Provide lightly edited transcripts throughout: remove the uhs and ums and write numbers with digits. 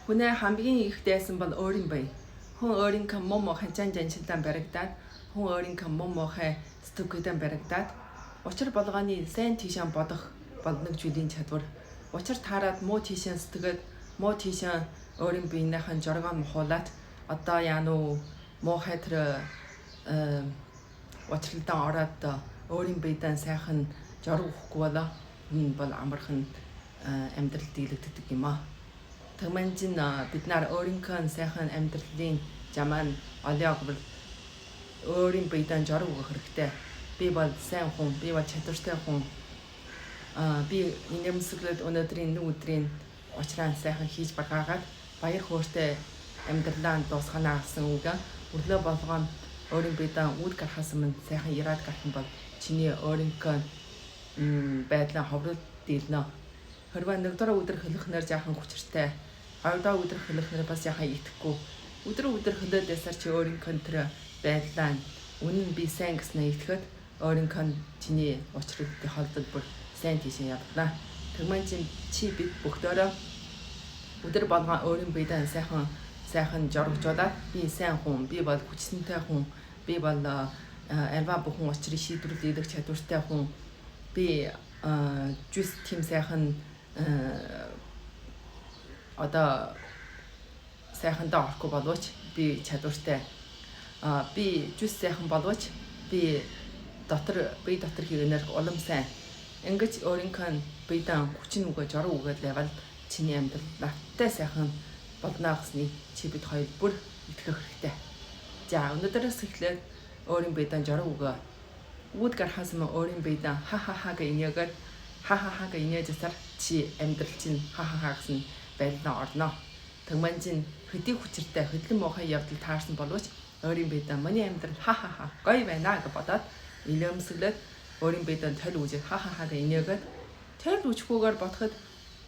Хүнээ хамгийн их дайсан бол өөрийн бие. Хүн өөрийнхөө муу муухай жан жаншилдаан баригдаад, хүн өөрийнхөө муу муухай сэтгэгүйдэн баригдаад, учир болгооны сайн тийшээ бодох бол нэг зүйлийн чадвар. Учир таарад муу тийшээ сэтгээд, муу тийшээ өөрийн биенийхэн жоргоо мухуулаад, одоо яа нү муухай тэр учралдаан ороод өөрийн биедээ сайхан жорог өгөхгүй болоо энэ бол амархан амьдрал дийлэгддэг юм аа. Тэгмэн бид нар өөрийнхөө сайхан амьдралын жамаа олёог бол өөрийн биедээ жорог өгөх хэрэгтэй. Би бол сайн хүн, би бол чадвартай хүн. Би инээмсэглээд өнөөдрийн нэг өдрийн учраа сайхан хийж багаагаад баяр хөөртэй амьдралаа дуусганаа гэсэн үг. Өглөө болгон өөрийн биедээ үд гарахаас өмнө сайхан яраад гарах юм бол чиний өөрийнхөө байдлаа ховрол дийлнэ. Хэрвээ нэгдүгээр өдөр хөлөхнөр жаахан хүчиртэй, хоёрдугаар өдөр хөлөхнөр бас жаахан итгэхгүй. Өдөр өдөр хөлөөд байсаар чи өөрийнхөө тэр байдлаа үнэн би сайн гэснээ итгэхэд өөрийнхөө чиний учрал тохиолдол бүр сайн тийшээ явна. Тэгмэн чинь чи бид бүгдөө өдөр болгон өөрийн биедээ сайхан сайхан жоргожуулаад би сайн хүн, би бол хүчсэнтэй хүн, би бол альва бүхэн учрыг шийдвэрлэх чадвартай хүн, би жүс тийм сайхан одоо сайхандаа орохгүй боловч би чадвартай, би жүс сайхан боловч би дотор бие дотор хийгэнээр улам сайн. Ингэж өөрийнхөө биедээ хүчин үгээ жорог үгээд лайвал чиний амьдрал навтай сайхан болно гэсний чи бид хоёр бүр итгэх хэрэгтэй. За, өнөөдрөөс эхлээд өөрийн биедээ жорог өгөө. Үүд гарахаас өмнө өөрийн биедээ ха ха ха гэж инээгээд, ха ха ха гэж инээж асар чи амьдрал чинь ха ха ха гэсэн байдлаа орно. Тэгмэн чинь хөдий хүчиртэй хөдлөн муухай явдал таарсан боловч өөрийн биедээ миний амьдрал ха ха ха гоё байна гэж бодоод илэмсэглээд өөрийн биедээ тойл үүжээд ха ха ха гэж инээгээд, тойл үүжихгүйгээр бодоход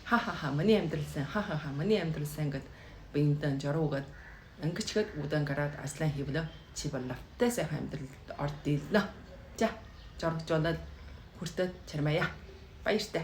ха ха ха миний амьдрал сайн, ха ха ха миний амьдрал сайн гэд биендээ жорог өгөөд ангичгээд үдэн гараад ажлаа хийвлээ, чи бол лавтай сайхан амьдралд орд дийлнэ. За, жорогжуулаад хүртээд чармаяа. Баяртай.